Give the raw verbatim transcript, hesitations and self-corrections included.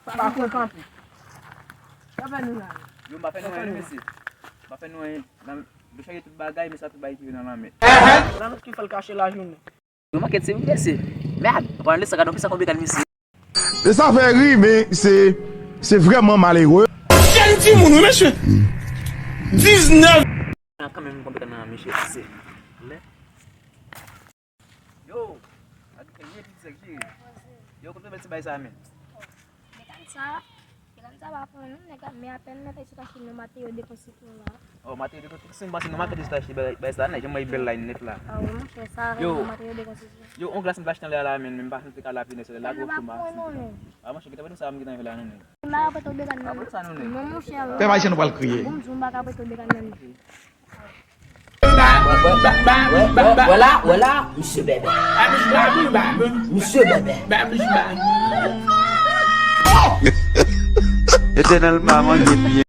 Pa kontan. Sa fè nou la. Yo, m pa fè nou anyen, mesye. M pa fè nou anyen. Nan, yo chaje tout bagay, men sa tout bagay ki nan lanmè. Lanmè ki fè l kache lajounen. Yo, manket, se mesye. Mèd, anpalan de sa, gade yon pis ak yon bekan, mesye. E sa fè ri, men se, se vrèman malere. Jèn timoun, wi, mesye. Diznèf. Nan kanmenm, yon bekan nan mesye, se. Lè. Yo, a di ke ye ti sèk jere. Yo, kote bèl ti bay sa, men. Bekan sa, bekan sa pa pou nou, nèg la, men apèn nèt, ay sou tache nou materyo de konstriksyon la. Oh, materyo de konstriksyon, m panse nou materyo de tache bay, bay sa, nèg, jan mwen bèl la, nèt la. Ah, wi, monchè, sa, yo, materyo de konstriksyon. Yo, on glas m t achte anlè a la, men, men m pa santi ka la finesse, la gwo kou ma. Ah, monchè, ki te mete sa, m ki t anlè la, non, nèg. M pa ka prete w bekan nan. Ah, bon, sa, non, nèg. Non, monchè. Pè pa jan nou pral kriye. Bon, m di w, m pa ka prete w bekan nan. Wè, wè, wè, wè la, wè la, misye bèbè. Misye bèbè. Etènèl pa manje pye.